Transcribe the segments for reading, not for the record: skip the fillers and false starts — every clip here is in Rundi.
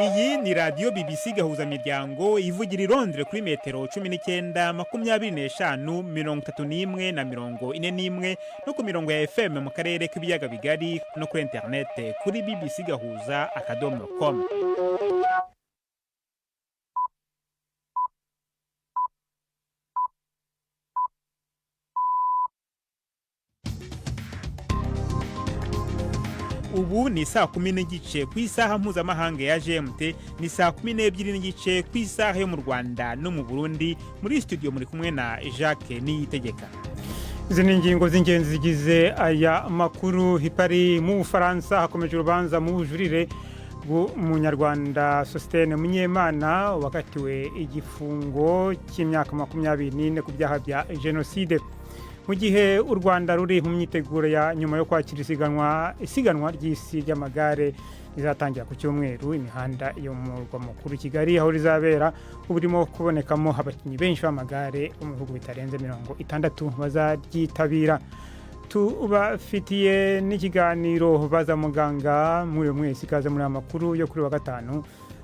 Iyi ni radiyo BBC Gahuzamiryango ivugira i Londres kuri metero 19, 25, 31 na 41, no ku mirongo ya FM mu karere k'ibiyaga bigari, no kuri interinete kuri bbcgahuza.com. Ubu ni saa 10:30 ku isaha mpuzamahanga ya GMT, ni saa 12:30 ku isaha yo mu Rwanda no mu Burundi. Muri studio muri kumwe na Jacques Niyitegeka. Izi ni ingingo z'ingenzi zigize aya makuru. I Paris mu Bufaransa hakomeje urubanza mu bujurire bw'Umunyarwanda Sosthène Munyemana, wakatiwe igifungo cy'imyaka 24 ku byaha bya jenoside. Mu gihe u Rwanda ruri mu myiteguro ya nyuma yo kwakira isiganwa ry'isi ry'amagare rizatangira ku cyumweru, imihanda yo mu murwa mukuru Kigali aho rizabera ubu irimo kubonekamo abakinnyi benshi b'amagare bo mu bihugu bitarenze 60 bazaryitabira. Tubafitiye n'ikiganiro Baza Muganga. Muri mwese ikaze muri aya makuru yo kuri wa gatanu,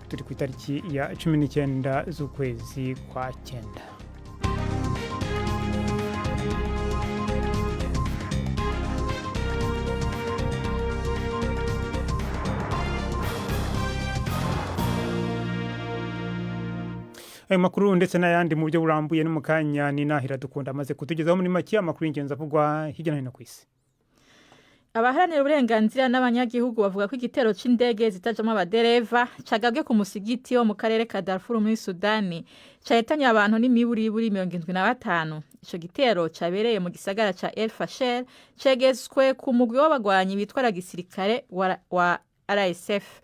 turi ku itariki ya 19 z'ukwezi kwa cyenda. Ayo makuru ndetse n'ayandi mu buryo burambuye no mu kanya. Ni Nahira Dukunda amaze kutugezaho muri make amakuru y'ingenzi avugwa hirya no hino ku isi. Abaharanira uburenganzira n'abanyagihugu bavuga ko igitero c'indege zitajamwo abadereva cagabwe ku musigiti wo mu karere ka Darfur muri Sudani cahitanye abantu n'imiburiburi 75. Ico gitero cabereye mu gisagara ca El Fasher cegetswe ku mugwi w'abagwanyi bitwara gisirikare wa RSF.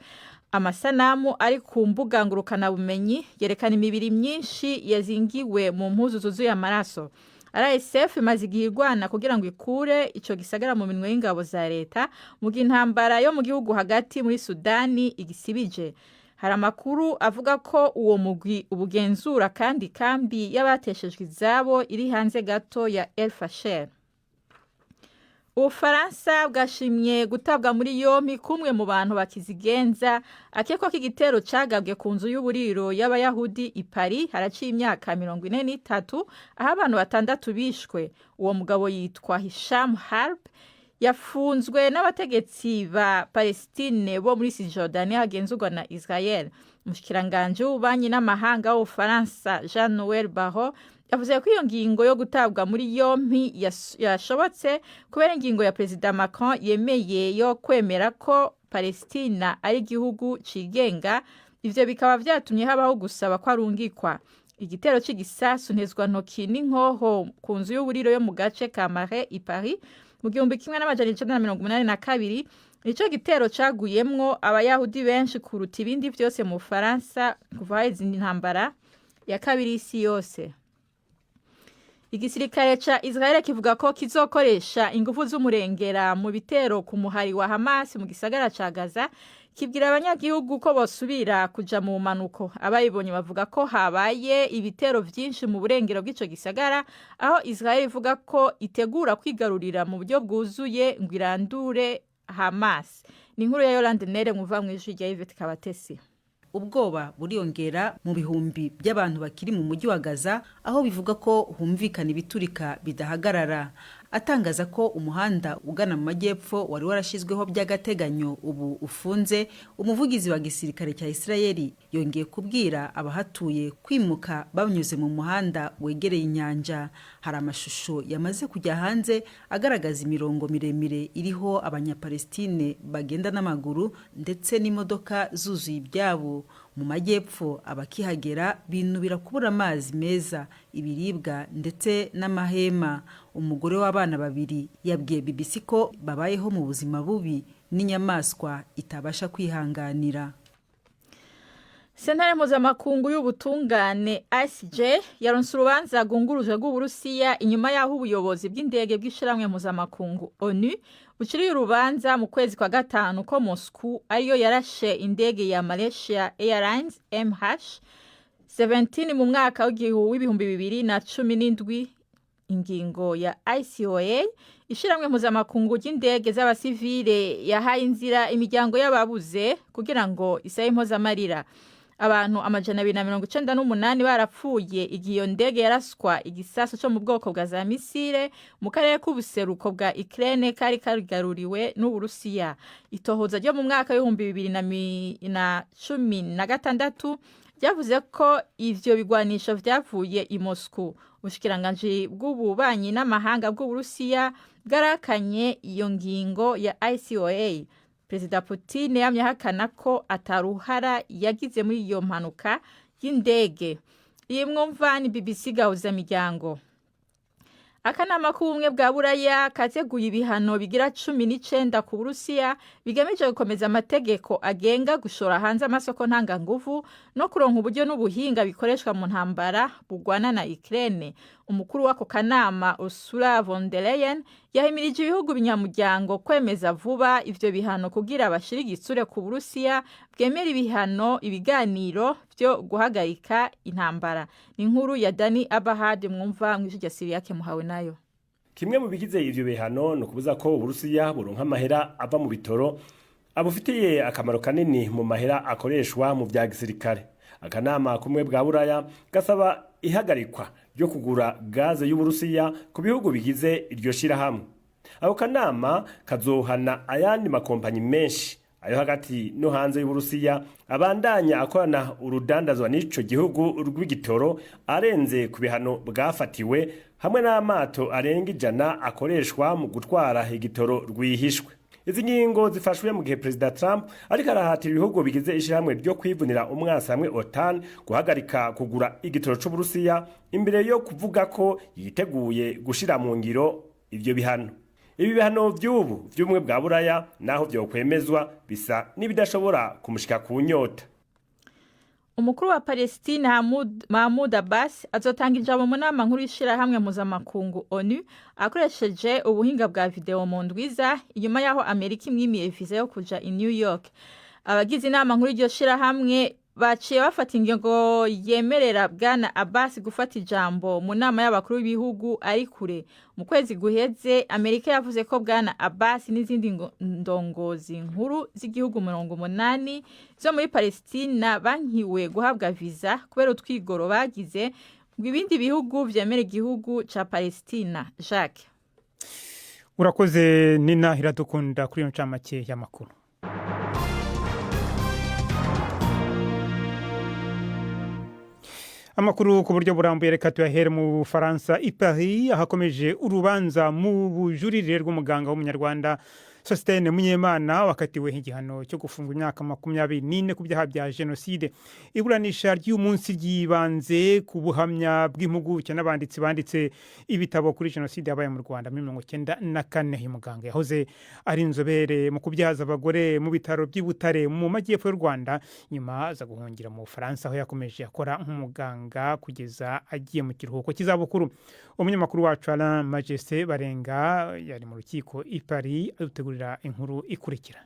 Amasanamu ari ku mbuga ngurukanabumenyi yerekana imibiri myinshi yazingiwe mu mpuzu zuzuye amaraso. RSF imaze igihe irwana kugira ngo ikure ico gisagara mu minwe y'ingabo za leta, mu gihe intambara yo mu gihugu hagati muri Sudani igisibije. Hari amakuru avuga ko uwo mugwi ubugenzura kandi kambi y'abateshejwe izabo iri hanze gato ya El Fasher. Ubufaransa bwashimye gutabwa muri yompi kumwe mu bantu bakizigenza akekwa ko igitero cagabwe ku nzu y'uburiro y'Abayahudi i Paris haraciye imyaka 43, aho abantu batandatu bishwe. Uwo mugabo yitwa Hisham Harb, yafunzwe n'abategetsi ba Palestine bo muri Cisjordanie hagenzurwa na Israel. Umushikiranganji w'ububanyi n'amahanga w'Ubufaransa Jean Noel Barrot yavuze ko iyo ngingo yo gutabwa muri yompi yashobotse kubera ingingo ya Perezida Macron yemeye yo kwemera ko Palestina ari igihugu cigenga, ivyo bikaba vyatumye habaho gusaba ko arungikwa. Igitero c'igisasu ntezwantoki n'inkoho ku nzu y'uburiro yo mu gace ka Marais i Paris mu 1982 nico gitero caguyemwo Abayahudi benshi kuruta ibindi vyose mu Bufaransa kuva haheze intambara ya kabiri y'isi yose. Igisirikare ca Israel kivuga ko kizokoresha ingufu z'umurengera mu bitero ku muhari wa Hamas mu gisagara ca Gaza, kibwira abanyagihugu ko bosubira kuja mu manuko. Abayibonye bavuga ko habaye ibitero vyinshi mu burengero bw'ico gisagara, aho Israel ivuga ko itegura kwigarurira mu buryo bwuzuye ngo irandure Hamas. Ni inkuru ya Yolande Nere muva mw'ijwi rya Yvette Kabatesi. Ubwoba buriyongera mu bihumbi by'abantu bakiri mu mujyi wa Gaza, aho bivuga ko humvikana ibiturika bidahagarara. Atangaza ko umuhanda ugana mu majyepfo wari warashyizweho by'agateganyo ubu ufunze, umuvugizi wa gisirikare cya Isirayeli yongeye kubwira abahatuye kwimuka banyuze mu muhanda wegereye inyanja. Hari amashusho yamaze kujya hanze agaragaza imirongo miremire iriho Abanyapalestine bagenda n'amaguru ndetse n'imodoka zuzuye ibyabo. Mu majyepfo, abakihagera binubira kubura amazi meza, ibiribwa ndetse n'amahema. Umugore w'abana babiri yabwiye BBC ko babayeho mu buzima bubi n'inyamaswa itabasha kwihanganira. Sentare mpuzamakungu y'ubutungane ICJ yaronse urubanza rwunguruje rw'Uburusiya inyuma y'aho ubuyobozi bw'indege bw'ishirahamwe mpuzamakungu ONU buciriye urubanza mu kwezi kwa gatanu ko Moscou ariyo yarashe indege ya Malaysia Airlines MH17 mu mwaka w'2017. Ingingo ya ICOA, ishiramwe mpuzamakungu ry'indege z'abasivile, yahaye inzira imiryango y'ababuze kugira ngo isabe impozamarira. Abantu 298 barapfuye igihe iyo ndege yaraswa igisasu cyo mu bwoko bwa za misile mu karere k'ubuseruko bwa Ukraine kari karigaruriwe n'Uburusiya. Itohoza ryo mu mwaka w'2016 ryavuze ko ivyo bigwanisho vyavuye i Moscou. Ubushikiranganji bw'ububanyi n'amahanga bw'Uburusiya bwarakanye iyo ngingo ya ICOA. Perezida Putin yamye ahakana ko ataruhara yagize muri iyo mpanuka y'indege. Iyi mwumva ni BBC Gahuza Miryango. Akanama k'Ubumwe bwa Buraya kateguye ibihano bigira 19 ku Burusiya bigamije gukomeza amategeko agenga gushora hanze amasoko ntanganguvu no kuronka uburyo n'ubuhinga bikoreshwa mu ntambara bugwana na Ukraine. Umukuru w'ako kanama, Ursula von der Leyen, yahimirije ibihugu binyamuryango kwemeza vuba ivyo bihano kugira bashire igitsure ku Burusiya bwemera ibihano ibiganiro vyo guhagarika intambara. Ni inkuru ya Dani Abahad, mwumva mw'ijwi rya Siriyake muhawe nayo. Kimwe mu bigize ivyo bihano ni ukubuza ko Uburusiya buronka amahera ava mu bitoro abufitiye akamaro kanini mu mahera akoreshwa mu vya gisirikare. Akanama kumwe bwa Buraya gasaba ihagarikwa ryo kugura gaze y'Uburusiya ku bihugu bigize iryo shirahamwe. Ako kanama kazohana ayandi makompanyi menshi ayo hagati no hanze y'Uburusiya abandanya akorana urudandazwa n'ico gihugu rw'igitoro arenze ku bihano bwafatiwe, hamwe n'amato arenga 100 akoreshwa mu gutwara igitoro rwihishwe. Izi ngingo zifashwe mu gihe Perezida Trump ariko arahatira ibihugu bigize ishirahamwe ryo kwivunira umwasi hamwe, OTAN, guhagarika kugura igitoro c'Uburusiya imbere yo kuvuga ko yiteguye gushira mu ngiro ivyo bihano. Ibi bihano vy'ubu vy'Ubumwe bwa Buraya, naho vyokwemezwa, bisa n'ibidashobora kumushika ku nyota. Umukuru wa Palestine Mahmoud Abbas azotanga ijambo mu nama nkuru y'ishirahamwe mpuzamakungu ONU akoresheje ubuhinga bwa video mu ndwiza, inyuma y'aho Amerika imwimiye viza yo kuja i New York. Abagize inama nkuru y'iryo shirahamwe baciye bafata ingingo yemerera Bwana Abbas gufata ijambo mu nama y'abakuru b'ibihugu ari kure. Mu kwezi guheze, Amerika yavuze ko Bwana Abbas n'izindi ndongozi nkuru z'igihugu 80 zo muri Palestina bankiwe guhabwa viza kubera utwigoro bagize ngo ibindi bihugu vyemera igihugu ca Palestina. Jacques. Urakoze Nina Iradukunda kuri iyo ncamake y'amakuru. Amakuru ku buryo burambuye reka tuyahere mu Bufaransa, i Paris, ahakomeje urubanza mu bujurire rw'umuganga w'Umunyarwanda Sositene Munyemana wakatiwe igihano cyo gufungwa imyaka 24 ku byaha bya jenoside. Iburanisha ry'uyu munsi ryibanze ku buhamya bw'impuguke n'abanditsi banditse ibitabo kuri jenoside yabaye mu Rwanda muri 94. Uyu muganga yahoze ari inzobere mu kubyaza abagore mu bitaro by'i Butare mu majyepfo y'u Rwanda, nyuma aza guhungira mu Bufaransa aho yakomeje akora nk'umuganga kugeza agiye mu kiruhuko cy'izabukuru. Umunyamakuru wacu Alain Majesté Barenga yari mu rukiko i Paris, adutegurira inkuru ikurikira.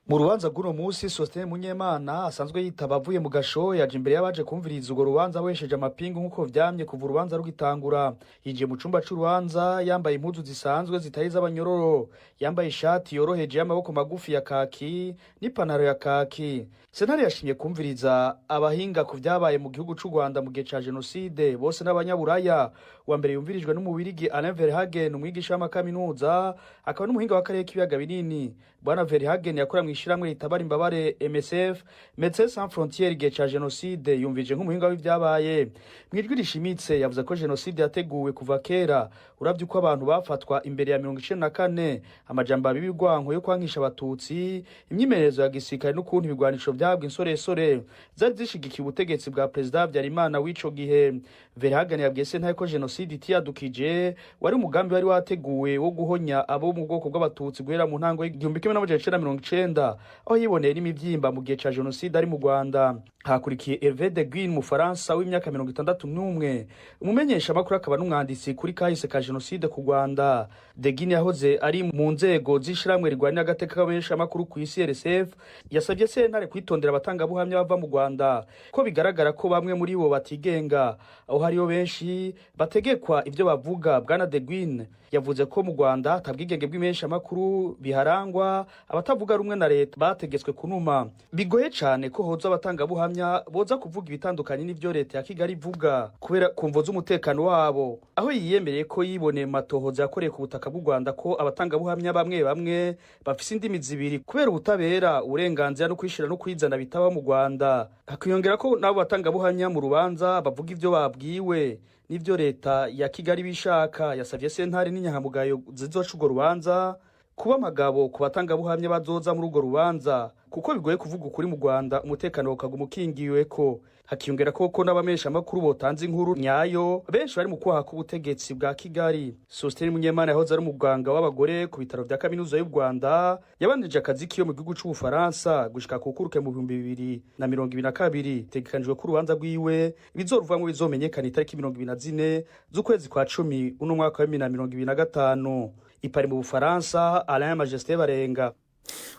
Mu rubanza rw'uno munsi, Sositene Munyemana asanzwe yitaba avuye mu gasho yaje imbere y'abaje kumviriza urwo rubanza abohesheje amapingu nk'uko vyamye kuva urubanza rugitangura. Yinjiye mu cumba c'urubanza yambaye impuzu zisanzwe zitari iz'abanyororo, yambaye ishati yoroheje y'amaboko magufi ya kaki n'ipantaro ya kaki. Sentare yashimye kumviriza abahinga ku vyabaye mu gihugu c'u Rwanda mu gihe ca jenoside, bose n'abanyaburaya. Uwa mbere yumvirijwe n'Umubirigi Alain Verhagen, umwigisha w'amakaminuza akaba n'umuhinga w'akarere k'ibiyaga binini. Bwana Verhagen yakora mw'ishirahamwe ritabara imbabare MSF, Médecins Sans Frontières, igihe ca jenoside. Yumvije nk'umuhinga w'ivyabaye. Mw'ijwi rishimitse yavuze ko jenoside yateguwe kuva kera, uravye uko abantu bafatwa imbere ya 94, amajambo abibi y'urwanko yo kwankisha Abatutsi, imyimenyerezo ya gisirikare n'ukuntu ibigwanisho vyahabwa insoresore zari zishigikiye ubutegetsi bwa Perezida Habyarimana w'ico gihe. Verhagen yabwiye sentare ko jenoside itiyadukije, wari umugambi wari wateguwe wo guhonya abo mu bwoko bw'Abatutsi guhera mu ntango y'1990. Rwanda, aho yiboneye n'imivyimba mu gihe ca jenoside ari mu Rwanda. Hakurikiye Hervé de Guin, Umufaransa w'imyaka 61, umumenyesha amakuru akaba n'umwanditsi kuri kahise ka jenoside ku Rwanda. De Guin yahoze ari mu nzego z'ishirahamwe rigwanira agateka k'abamenyeshamakuru ku isi, RSF. Yasabye sentare kwitondera abatangabuhamya bava mu Rwanda, ko bigaragara ko bamwe muri bo batigenga, aho hariyo benshi bategekwa ibyo bavuga. Bwana De Guin yavuze ko mu Rwanda atabwigenge bw'imenyeshamakuru biharangwa, abatavuga rumwe na leta bategetswe kunuma. Bigoye cane ko hoza abatangabuhamya boza kuvuga ibitandukanye n'ivyo leta ya Kigali ivuga kubera kumvo z'umutekano wabo, aho yiyemereye ko yiboneye mu matohoza yakoreye ku butaka bw'u Rwanda ko abatangabuhamya bamwe bamwe bafise indimi zibiri kubera ubutabera, uburenganzira no kwishira no kwizana bitaba mu Rwanda. Hakiyongera ko n'abo batangabuhamya mu rubanza bavuga ivyo babwiwe n'ivyo leta ya Kigali bishaka. Yasavye sentare n'inyankamugayo zizoca urwo rubanza kuba amagabo ku batangabuhamya bazoza muri urwo rubanza, kuko bigoye kuvuga ukuri mu Rwanda umutekano ukaguma ukingiweko. Hakiyongera ko n'abamesha amakuru botanze inkuru nyayo, benshi bari mu kwaha k'ubutegetsi bwa Kigali. Sostene Munyemana yahoze ari umuganga w'abagore ku bitaro vya Kaminuza y'u Rwanda. Yabandanije akazi kiyo mu gihugu c'Ubufaransa gushika kukuruke mu 2022. Tegekanijwe ko urubanza rwiwe bizoruvamwo bizomenyekana itariki 24 z'ukwezi kwa 10 uno mwaka wa 2025. I Paris mu Bufaransa, Alain Majesté Barenga.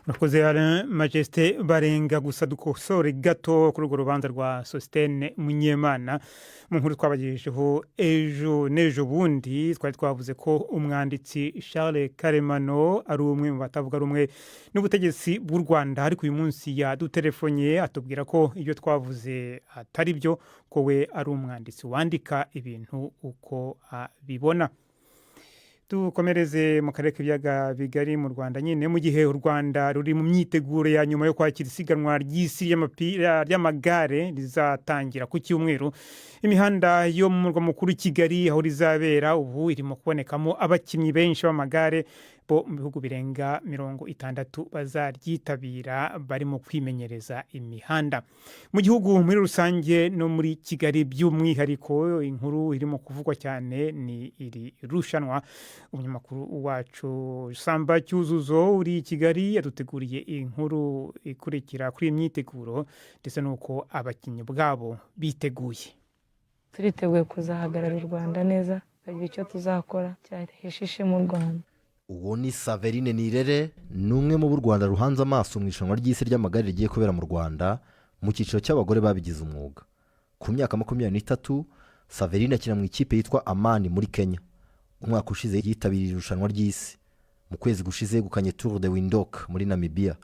Urakoze, Alain Majesté Barenga. Gusa dukosore gato kuri urwo rubanza rwa Sositene Munyemana. Mu nkuru twabagejejeho ejo n'ejo bundi, twari twavuze ko umwanditsi Charles Karemano ari umwe mu batavuga rumwe n'ubutegetsi bw'u Rwanda, ariko uyu munsi yadutelefonnye atubwira ko ibyo twavuze atari byo, ko we ari umwanditsi wandika ibintu uko abibona. Dukomereze mu karere k'ibiyaga bigari, mu Rwanda nyine. Mu gihe u Rwanda ruri mu myiteguro ya nyuma yo kwakira isiganwa ry'isi ry'amagare rizatangira ku cyumweru, imihanda yo mu murwa mukuru Kigali aho rizabera ubu irimo kubonekamo abakinnyi benshi b'amagare bo mu bihugu birenga 60 bazaryitabira, barimo kwimenyereza imihanda mu gihugu muri rusange no muri Kigali by'umwihariko. Inkuru irimo kuvugwa cyane ni iri rushanwa. Umunyamakuru wacu Samba Cyuzuzo uri i Kigali yaduteguriye inkuru ikurikira kuri iyi myiteguro ndetse n'uko abakinnyi bwabo biteguye. Turiteguye kuzahagarara u Rwanda neza, tukagira icyo tuzakora cyahesha ishema u Rwanda. Uwo ni Saverine Nirere, ni umwe mu b'u Rwanda ruhanze amaso mu irushanwa ry'isi ry'amagare rigiye kubera mu Rwanda mu cyiciro cy'abagore babigize umwuga. Ku myaka 23, Saverine akina mu ikipe yitwa Amani muri Kenya. Umwaka ushize yitabiriye irushanwa ry'isi. Mu kwezi gushize yegukanye Tour de Windhoek muri Namibia.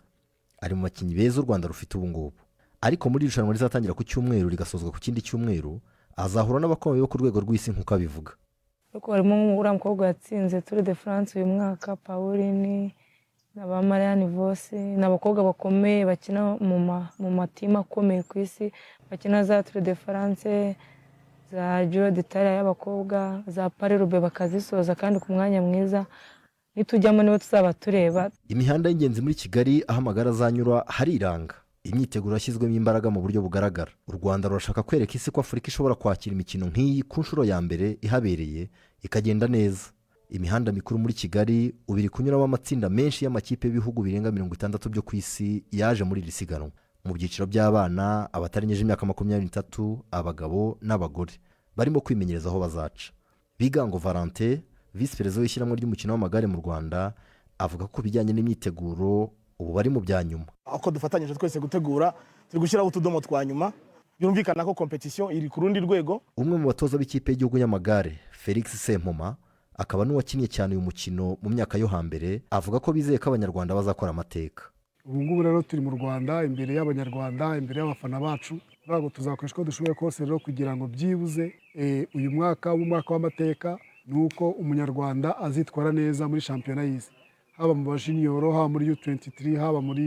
Ari mu bakinnyi beza u Rwanda rufite ubu ngubu, ariko muri iri rushanwa rizatangira ku cyumweru rigasozwa ku kindi cyumweru, azahura n'abakomeye bo ku rwego rw'isi nk'uko abivuga. Ariko harimo nk'uriya mukobwa watsinze Tour de France uyu mwaka, Pauline, na ba Marianne Vos. Ni abakobwa bakomeye bakina mu matimu akomeye ku isi, bakina za Tour de France, za Giro d'Italia y'abakobwa, za Paris-Roubaix, bakazisoza kandi ku mwanya mwiza. Nitujyamo nibo tuzaba tureba. Imihanda y'ingenzi muri Kigali aho amagare azanyura hariranga. Imyiteguro yashyizwemo imbaraga mu buryo bugaragara. U Rwanda rurashaka kwereka isi ko Afurika ishobora kwakira imikino nk'iyi ku nshuro ya mbere ihabereye, ikagenda neza. Imihanda mikuru muri Kigali ubu iri kunyuramo amatsinda menshi y'amakipe y'ibihugu birenga 60 byo ku isi yaje muri iri siganwa, mu byiciro by'abana, abatarengeje imyaka 23, abagabo n'abagore. Barimo kwimenyereza aho bazaca. Bigango Valentin, visi perezida w'ishyirahamwe ry'umukino w'amagare mu Rwanda, avuga ko ku bijyanye n'imyiteguro ubu bari mu bya nyuma. Uko dufatanyije twese gutegura, turi gushyiraho utudomo twa nyuma. Byumvikana ko compétition iri ku rundi rwego. Umwe mu batoza b'ikipe y'igihugu y'amagare, Felix Sempoma, akaba n'uwakinnye cyane uyu mukino mu myaka yo hambere, avuga ko bizeye ko Abanyarwanda bazakora amateka. Ubu ngubu rero turi mu Rwanda, imbere y'Abanyarwanda, imbere y'abafana bacu. Ntabwo tuzakoresha uko dushoboye kose rero kugira ngo byibuze uyu mwaka w'umwaka w'amateka, ni uko Umunyarwanda azitwara neza muri shampiyona y'isi, haba mu bajunior, haba muri U23, haba muri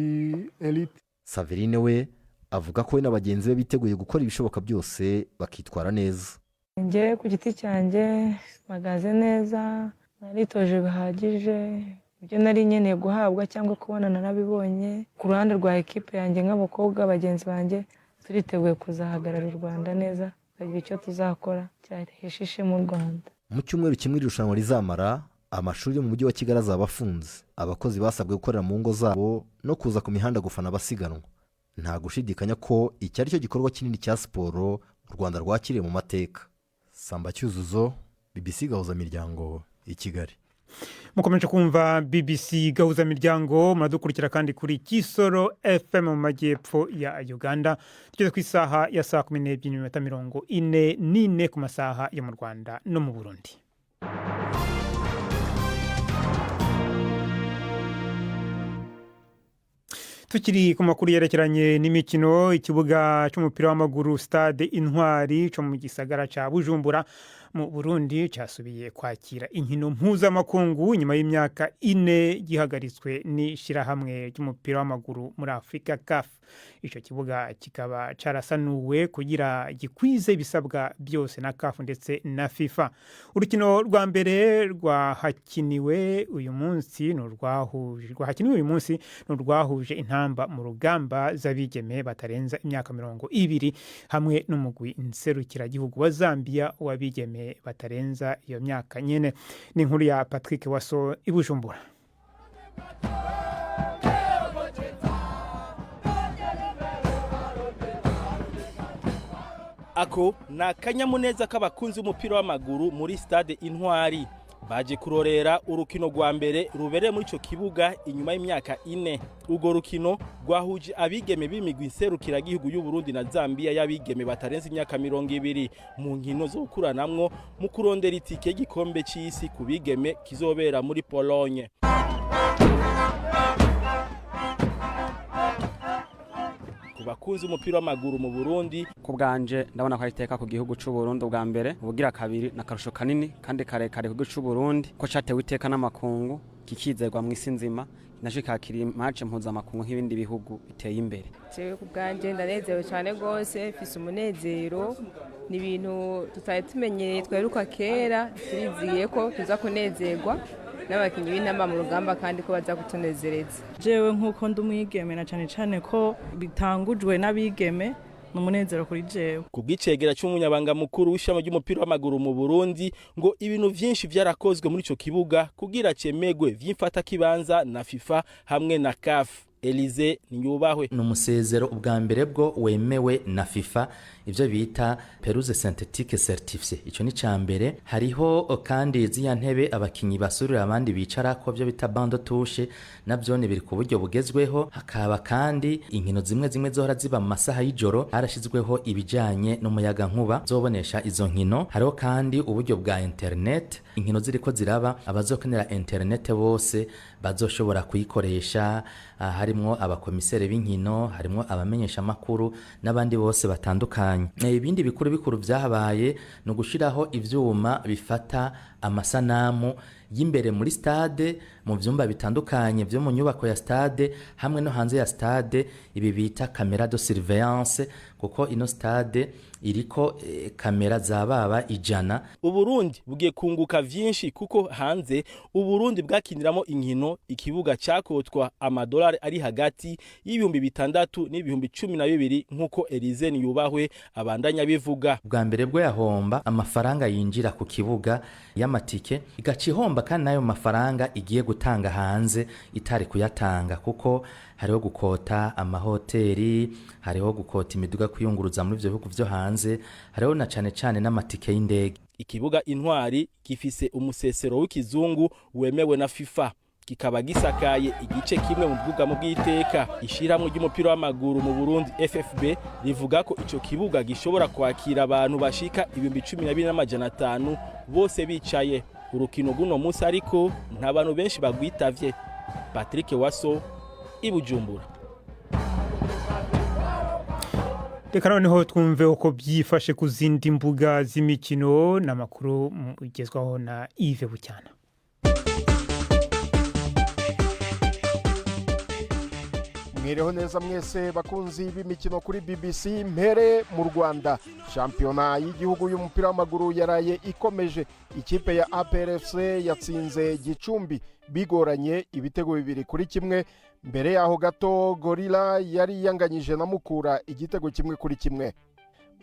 elite. Saverine we avuga ko we na bagenzi be biteguye gukora ibishoboka byose bakitwara neza. Njye ku giti cyanjye mpagaze neza, naritoje bihagije. Ibyo nari nkeneye guhabwa cyangwa kubona narabibonye. Ku ruhande rwa ekipe yanjye, nk'abakobwa bagenzi banjye, turiteguye kuzahagarara u Rwanda neza, tukagira icyo tuzakora cyahesha ishema u Rwanda. Mu cyumweru kimwe iri rushanwa rizamara. Amashuri yo mu mujyi wa Kigali azaba afunze. Abakozi basabwe gukorera mu ngo zabo no kuza ku mihanda gufana abasiganwa. Nta gushidikanya ko iki ari cyo gikorwa kinini cya siporo u Rwanda rwakiriye mu mateka. Samba Cyuzuzo, BBC Gahuzamiryango, i Kigali. Mukomeje kumva BBC Gahuzamiryango, muradukurikira kandi kuri Kisoro FM mu majyepfo ya Uganda. Tugeze ku isaha ya 12:44 ku masaha yo mu Rwanda no mu Burundi. Tukiri ku makuru yerekeranye n'imikino, ikibuga cy'umupira w'amaguru Stade Intwari cyo mu gisagara cya Bujumbura mu Burundi cyasubiye kwakira inkino mpuzamakungu nyuma y'imyaka 4 gihagaritswe n'ishyirahamwe ry'umupira w'amaguru muri Afurika, CAF. Icyo kibuga kikaba cyarasanuwe kugira gikwize ibisabwa byose na CAF ndetse na FIFA. Urukino rwa mbere rwahakiniwe uyu munsi ni urwahuje rwahakiniwe uyu munsi ni urwahuje Intamba mu Rugamba z'abigeme batarenza imyaka 20 hamwe n'umugwi nserukiragihugu wa Zambia w'abigeme batarenza iyo myaka nyene. Ni inkuru ya Patrick Waso i Bujumbura. Ako ni akanyamuneza k'abakunzi b'umupira w'amaguru muri Stade Intwari, baje kurorera urukino rwa mbere rubereye muri ico kibuga inyuma y'imyaka 4. Urwo rukino rwahuje abigeme b'imigwi nserukiragihugu y'u Burundi na Zambia y'abigeme batarenze imyaka 20 mu nkino zo gukuranamwo mu kurondera itike y'igikombe c'isi ku bigeme kizobera muri Pologne. Ku bakunzi b'umupira w'amaguru mu Burundi, ku bwanje ndabona ko ari iteka ku gihugu c'u Burundi ubwa mbere, ubugira kabiri na karusho kanini kandi karekare ku gihugu c'u Burundi ko catewe iteka n'amakungu, kikizerwa mu isi nzima, naco kakira match mpuzamakungu nk'ibindi bihugu biteye imbere. Jewe ku bwanje ndanezerewe cyane rwose, mfise umunezero. Ni ibintu tutari tumenyereye, tweruka kera. Turizigiye ko tuza kunezerwa n'abakinnyi b'Intamba mu Rugamba kandi ko baza kutunezereza. Jewe nk'uko ndi umwigeme, na cane cane ko bitangujwe n'abigeme, ni umunezero kuri jewe. Ku bw'icegera c'umunyabanga mukuru w'ishami ry'umupira w'amaguru mu Burundi, ngo ibintu vyinshi vyarakozwe muri ico kibuga kugira cemegwe vy'imfatakibanza na FIFA hamwe na CAF. Elize Niyubahwe. Ni umusezero ubwa mbere bwo wemewe na FIFA, ibyo bita pelouse synthétique certifiée. Icyo ni ca mbere. Hariho kandi ziya ntebe abakinyi basurira abandi bicara ko, byo bita banc de touche, navyo ni biri ku buryo bugezweho. Hakaba kandi inkino zimwe zimwe zohora ziba mu masaha y'ijoro, harashizweho ibijanye n'umuyaga nkuba zobonesha izo nkino. Hariho kandi uburyo bwa internet, inkino ziriko ziraba abazokenera internet bose bazoshobora kuyikoresha, harimwo abakomisere b'inkino, harimwo abamenyesha amakuru n'abandi bose batandukanye. Ibindi bikuru bikuru vyahabaye ni ugushiraho ivyuma bifata amasanamu y'imbere muri stade, mu vyumba bitandukanye vyo mu nyubako ya stade hamwe no hanze ya stade, ibi bita caméra de surveillance, kuko ino stade iriko kamera zababa 100. Uburundi bugiye kunguka vyinshi kuko hanze Uburundi bwakiniramo inkino ikibuga cakotwa amadolari ari hagati y'6,000 n'12,000, nk'uko Elize Niyubahwe abandanya bivuga. Bwa mbere bwo yahomba amafaranga yinjira ku kibuga y'amatike, igaca ihomba kandi n'ayo mafaranga igiye gutanga hanze itari kuyatanga, kuko hariho gukota amahoteli, hariho gukota imiduga kuyunguruza muri ivyo bihugu vyo hanze, hariho na cane cane n'amatike y'indege. Ikibuga Intwari gifise umusesero w'ikizungu wemewe na FIFA, kikaba gisakaye igice kimwe mu bwugamo bw'iteka. Ishyirahamwe ry'umupira w'amaguru mu Burundi, FFB, rivuga ko ico kibuga gishobora kwakira abantu bashika 12,500 bose bicaye. Urukino rw'uno munsi ariko nta bantu benshi bagwitavye. Patrick Waso i Bujumbura. Reka noneho twumve uko byifashe ku zindi mbuga z'imikino n'amakuru ugezwaho na Yves Bucyana. Mwireho neza mwese bakunzi b'imikino kuri BBC. Mpere mu Rwanda, shampiyona y'igihugu y'umupira w'amaguru yaraye ikomeje. Ikipe ya APRFC yatsinze Gicumbi bigoranye ibitego 2-1. Mbere yaho gato Gorilla yari yanganyije na Mukura igitego 1-1.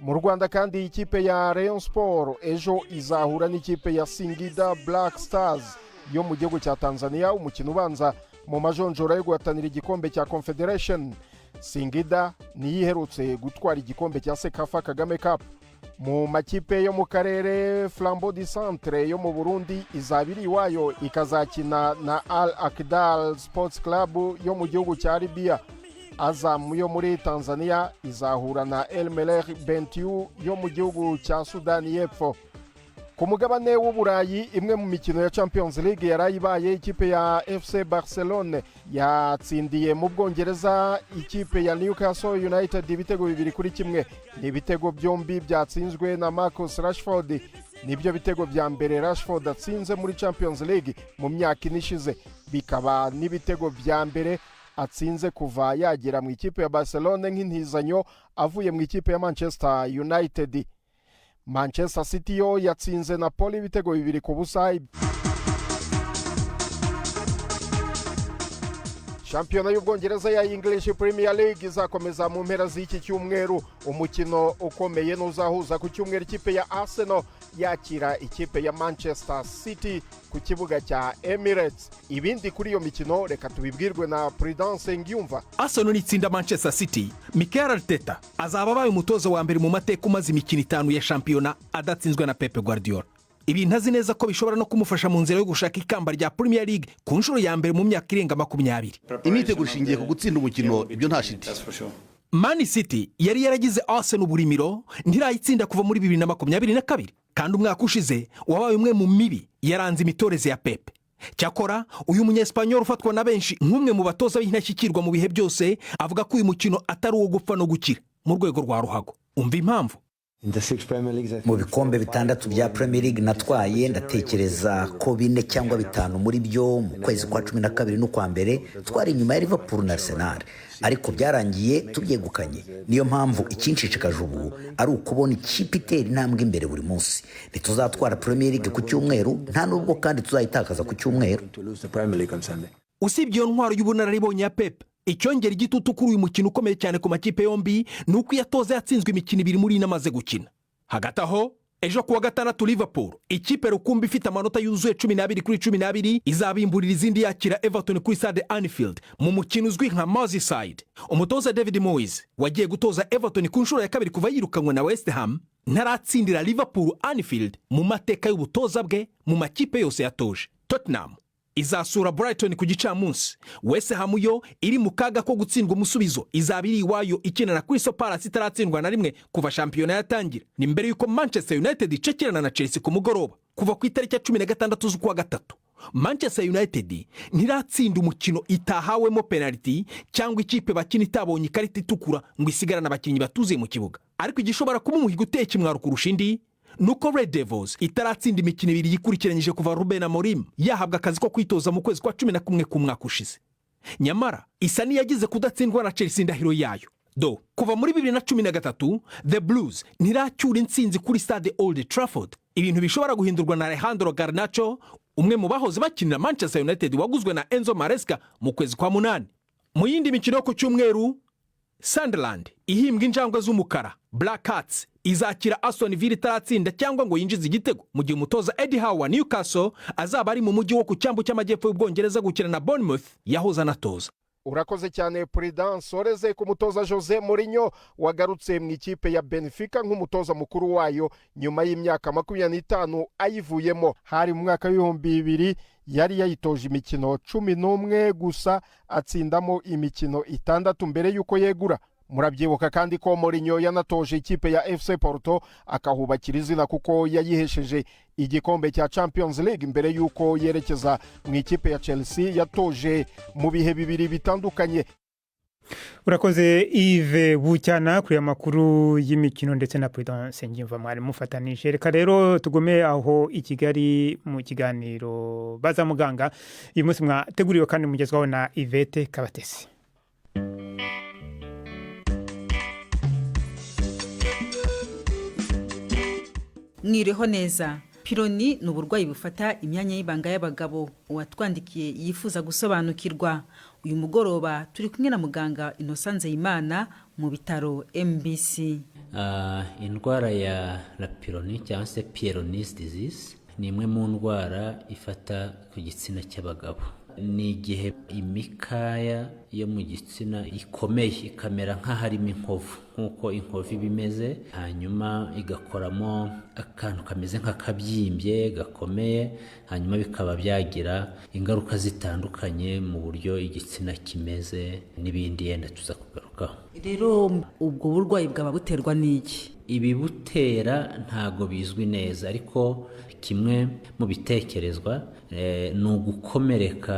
Mu Rwanda kandi ikipe ya Rayon Sport ejo izahura n'ikipe ya Singida Black Stars. yo mu gihugu cya Tanzania, umukino ubanza mu majonjora yo guhatanira igikombe cya Confederation. Singida niyo iherutse gutwara igikombe cya CECAFA Kagame Cup. Mu makipe yo mu karere, Flambeau du Centre yo mu Burundi izaba iri iwayo, ikazakina na Al Akdal Sports Club yo mu gihugu cya Libya. Azam yo muri Tanzania izahura na El Merreikh Bentiu yo mu gihugu cya Sudani y'Epfo. Ku mugabane w'Uburayi, imwe mu mikino ya Champions League yarayibaye. Ikipe ya FC Barcelone yatsindiye mu Bwongereza ikipe ya Newcastle United ibitego 2-1. Ni ibitego byombi byatsinzwe na Marcus Rashford. Nibyo bitego bya mbere Rashford atsinze muri Champions League mu myaka 4 ishize, bikaba n'ibitego bya mbere atsinze kuva yagera mu ikipe ya Barcelone nk'intizanyo avuye mu ikipe ya Manchester United. Manchester City yo yatsinze Napoli ibitego 2-0. Shampiyona y'Ubwongereza ya English Premier League izakomeza mu mpera z'iki cyumweru. Umukino ukomeye n'uzahuza ku cyumweru ikipe ya Arsenal yakira ikipe ya Manchester City ku kibuga cya Emirates. Ibindi kuri iyo mikino reka tubibwirwe na Prudence Ngiyumva. Arsenal nitsinda Manchester City, Mikel Arteta azaba abaye umutoza wa mbere mu mateka umaze imikino 5 ya shampiyona adatsinzwe na Pep Guardiola. Ibintu azi neza ko bishobora no kumufasha mu nzira yo gushaka ikamba rya Premier League ku nshuro ya mbere mu myaka irenga 20. Imyiteguro ishingiye ku gutsinda umukino, ibyo nta shiti. Man City yari yaragize Arsenal uburimiro, ntirayitsinda kuva muri 2022, kandi umwaka ushize wabaye umwe mu mibi yaranze imitoreze ya Pep. Cyakora uyu munyesipanyol ufatwa na benshi nk'umwe mu batoza b'intashyikirwa mu bihe byose avuga ko uyu mukino atari uwo gupfa no gukira mu rwego rwa ruhago. Umva impamvu. Mu bikombe 6 bya Premier League natwaye, ndatekereza ko 4 cyangwa 5 muri byo mu kwezi kwa 12 n'ukwa mbere twari inyuma ya Liverpool na Arsenal, ariko byarangiye tubyegukanye. Niyo mpamvu ikinshishikaje ubu ari ukubona ikipe itera intambwe imbere buri munsi. Ntituzatwara Premier League ku cyumweru, nta nubwo kandi tuzayitakaza ku cyumweru. Usibye iyo ntwaro y'ubunararibonye ya Pep, icyongera igitutu kuri uyu mukino ukomeye cyane ku makipe yombi ni uko iyatoza yatsinzwe imikino 2 muri ine amaze gukina. Hagati aho, ejo kuwa gatandatu, Liverpool, ikipe rukumbi ifite amanota yuzuye 12 kuri 12, izabimburira izindi yakira Everton kuri stade Anfield mu mukino uzwi nka Merseyside. Umutoza David Moyes wagiye gutoza Everton ku nshuro ya kabiri kuva yirukanwe na West Ham, ntaratsindira Liverpool Anfield mu mateka y'ubutoza bwe mu makipe yose yatoje. Tottenham izasura Brighton ku gicamunsi. West Ham yo iri mu kaga ko gutsindwa umusubizo, izaba iri iwayo ikina na Crystal Palace itaratsindwa na rimwe kuva shampiyona yatangira. Ni mbere y'uko Manchester United icekirana na Chelsea ku mugoroba. Kuva ku itariki ya 16 z'ukwa gatatu, Manchester United ntiratsinda umukino itahawemo penaliti cyangwa ikipe bakina itabonye ikarita itukura ngo isigarane abakinnyi batuzuye mu kibuga. Ariko igishobora kuba umuhigo uteye ikimwaro kurusha indi nuko Red Devils itaratsinda imikino 2 yikurikiranyije kuva Ruben Amorim yahabwa akazi ko kwitoza mu kwezi kwa 11 k'umwaka ushize. Nyamara isa n'iyagize kudatsindwa na Chelsea indahiro yayo. Do kuva muri 2013 The Blues ntiracyura intsinzi kuri stade Old Trafford, ibintu bishobora guhindurwa na Alejandro Garnacho, umwe mu bahoze bakinira Manchester United waguzwe na Enzo Maresca mu kwezi kwa 8. Mu yindi mikino yo ku cyumweru, Sunderland ihimbwa injangwe z'umukara Black Cats izakira Aston Villa itaratsinda cyangwa ngo yinjize igitego, mu gihe umutoza Eddie Howe wa Newcastle azaba ari mu mujyi wo ku cyambu cy'amajyepfo y'Ubwongereza gukina na Bournemouth yahoze anatoza. Urakoze cyane Prudence. Oreze ku mutoza Jose Mourinho wagarutse mu ikipe ya Benfica nk'umutoza mukuru wayo nyuma y'imyaka 25 ayivuyemo. Hari mu mwaka w'2000 yari yayitoje imikino 11 gusa, atsindamo imikino 6 mbere y'uko yegura. Murabyibuka kandi ko Mourinho yanatoje ikipe ya FC Porto akahubakira izina kuko yayihesheje igikombe cya Champions League mbere y'uko yerekeza mu ikipe ya Chelsea yatoje mu bihe bibiri bitandukanye. Urakoze Yves Bucyana kuri amakuru y'imikino ndetse na Prudence Ngimva mwari mufatanije. Reka rero tugume aho i Kigali mu kiganiro Baza Muganga uyu munsi mwateguriwe kandi mugezwaho na Yvette Kabatesi. Mwiriho neza. Pironi ni uburwayi bufata imyanya y'ibanga y'abagabo. Uwatwandikiye yifuza gusobanukirwa. Uyu mugoroba turi kumwe na muganga Innocent Nzeyimana mu bitaro MBC. Indwara ya la pironi cyangwa se Peyronie's disease Ni imwe mu ndwara ifata ku gitsina cy'abagabo. Ni igihe imikaya yo mu gitsina ikomeye, ikamera nk'aharimo inkovu, nk'uko inkovu iba imeze, hanyuma igakoramo akantu kameze nk'akabyimbye gakomeye, hanyuma bikaba byagira ingaruka zitandukanye mu buryo igitsina kimeze n'ibindi yenda tuza kugarukaho. Rero ubwo burwayi bwaba buterwa n'iki? Ibibutera ntago bizwi neza, ariko kimwe mu bitekerezwa ni ugukomereka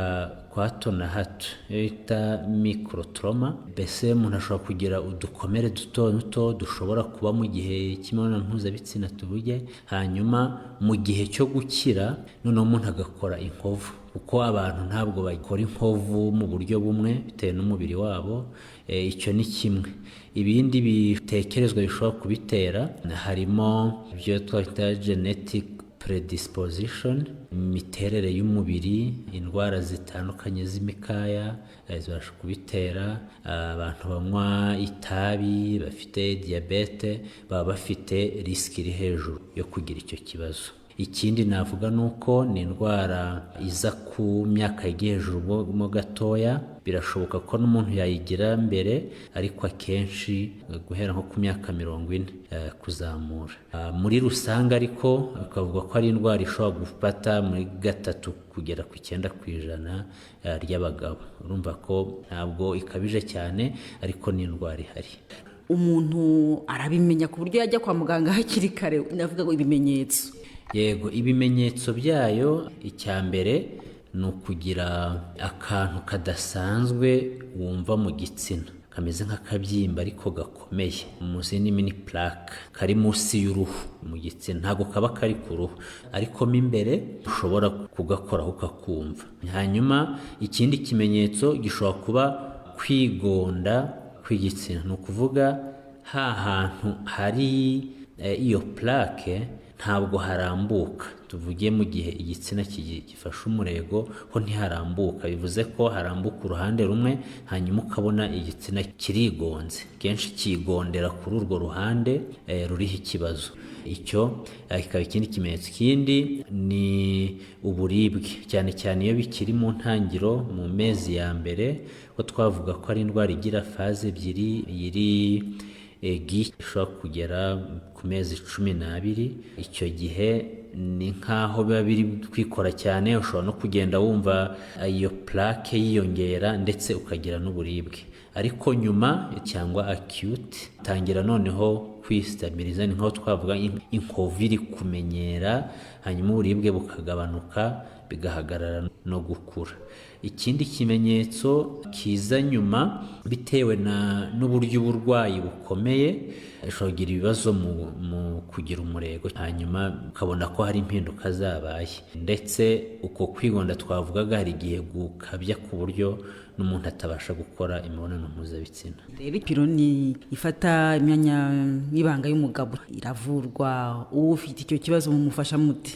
kwa hato na hato, iyo bita microtrauma. Mbese umuntu ashobora kugira udukomere duto duto dushobora kuba mu gihe cy'imibonano mpuzabitsina tuvuge, hanyuma mu gihe cyo gukira noneho umuntu agakora inkovu, kuko abantu ntabwo bakora inkovu mu buryo bumwe bitewe n'umubiri wabo. Icyo ni kimwe. Ibindi bitekerezwa bishobora kubitera harimo ibyo twita genetic predisposition, imiterere y'umubiri, indwara zitandukanye z'imikaya zibasha kubitera. Abantu banywa itabi, bafite diyabete, baba bafite risiki iri hejuru yo kugira icyo kibazo. Ikindi navuga ni uko ni indwara iza ku myaka yagiye hejuru mo gatoya. Birashoboka ko n'umuntu yayigira mbere, ariko akenshi guhera nko ku myaka 40 kuzamura. Muri rusange ariko bikavuga ko ari indwara ishobora gufata muri 3 kugera ku 9% ry'abagabo. Urumva ko ntabwo ikabije cyane, ariko ni indwara ihari. Umuntu arabimenya ku buryo yajya kwa muganga hakiri kare? Ndavuga ngo ibimenyetso. Yego, ibimenyetso byayo, icya mbere ni ukugira akantu kadasanzwe wumva mu gitsina, kameze nk'akabyimba ariko gakomeye, muzi ni mini plaque, kari munsi y'uruhu mu gitsina. Ntabwo kaba kari ku ruhu, ariko mo imbere ushobora kugakoraho ukakumva. Hanyuma ikindi kimenyetso gishobora kuba kwigonda kw'igitsina, ni ukuvuga ha hantu hari iyo plaque ntabwo harambuka. Tuvuge mu gihe igitsina gifashe umurego, ho ntiharambuka, bivuze ko harambuka uruhande rumwe, hanyuma ukabona igitsina kirigonze, kenshi kigondera kuri urwo ruhande ruriho ikibazo. Icyo kikaba ikindi kimenyetso. Ikindi ni uburibwe, cyane cyane iyo bikiri mu ntangiro, mu mezi ya mbere, ko twavuga ko ari indwara igira phase ebyiri, iri aigu ishobora kugera ku mezi 12. Icyo gihe ni nk'aho biba biri kwikora cyane, ushobora no kugenda wumva iyo plaque yiyongera, ndetse ukagira n'uburibwe. Ariko nyuma, cyangwa acute, tangira noneho kwistabiriza, ni nkaho twavuga inkovu iri kumenyera, hanyuma uburibwe bukagabanuka, bigahagarara no gukura. Ikindi kimenyetso kiza nyuma, bitewe na n'uburyo uburwayi bukomeye, ushobora kugira ibibazo mu kugira umurego, hanyuma ukabona ko hari impinduka zabaye, ndetse uko kwigonda twavugaga hari igihe gukabya ku buryo n'umuntu atabasha gukora imibonano mpuzabitsina. Rero ipironi ifata imyanya y'ibanga y'umugabo iravurwa? Ufite icyo kibazo mumufasha muti?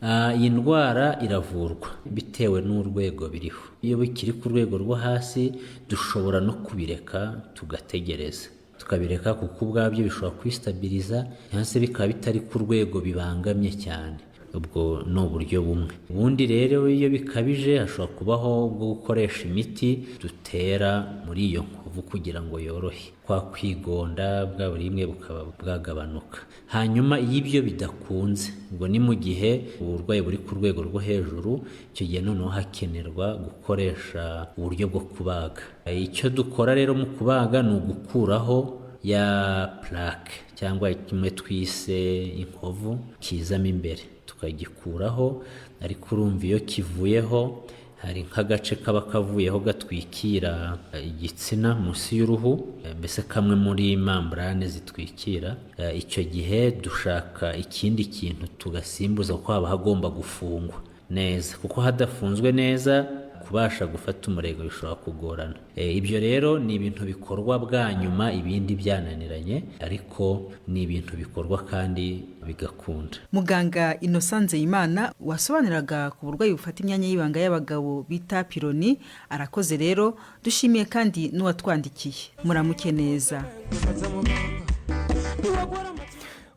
Iyi ndwara iravurwa bitewe n'urwego biriho. Iyo bikiri ku rwego rwo hasi, dushobora no kubireka, tugategereza, tukabireka, kuko ubwabyo bishobora kwistabiriza, cyangwa se bikaba bitari ku rwego bibangamye cyane. Ubwo ni uburyo bumwe. Ubundi rero iyo bikabije, hashobora kubaho bwo gukoresha imiti dutera muri iyo nkovu kugira ngo yorohe kwa kwigonda, bwa buribwe bukaba bwagabanuka. Hanyuma iyo ibyo bidakunze, ubwo ni mu gihe uburwayi buri ku rwego rwo hejuru, icyo gihe noneho hakenerwa gukoresha uburyo bwo kubaga. Icyo dukora rero mu kubaga ni ugukuraho ya plaque, cyangwa kimwe twise inkovu, kizamo imbere, tukagikuraho. Ariko urumva iyo kivuyeho, hari nk'agace kaba kavuyeho gatwikira igitsina munsi y'uruhu, mbese kamwe muri membrane zitwikira. Icyo gihe dushaka ikindi kintu tugasimbuza, kuko haba hagomba gufungwa neza, kuko hadafunzwe neza kubasha gufata umurego bishobora kugorana. Ibyo rero ni ibintu bikorwa bwa nyuma ibindi byananiranye, ariko ni ibintu bikorwa kandi bigakunda. Muganga Innocent Nzeyimana wasobanuraga ku burwayi bufata imyanya y'ibanga y'abagabo bita pironi, arakoze. Rero dushimiye kandi n'uwatwandikiye. Muramuke neza.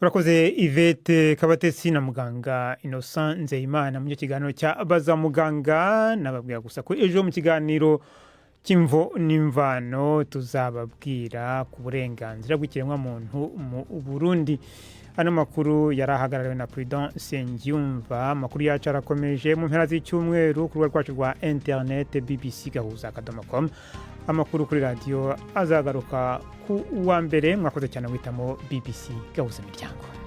Urakoze, Yvette Kabatesi na muganga Innocent Nzeyimana mu kiganiro cya Baza Muganga. Nababwira gusa ko ejo mu kiganiro cy'Imvo n'Imvano tuzababwira ku burenganzira bw'ikiremwamuntu mu Burundi. Ano makuru yari ahagarariwe na Prudent Nsengiyumva. Amakuru yacu arakomeje mu mpera z'icyumweru ku rubuga rwacu rwa interinete, bbc-gahuza.com. Amakuru kuri radiyo azagaruka ku wa mbere. Mwakoze cyane guhitamo BBC Gahuza Miryango.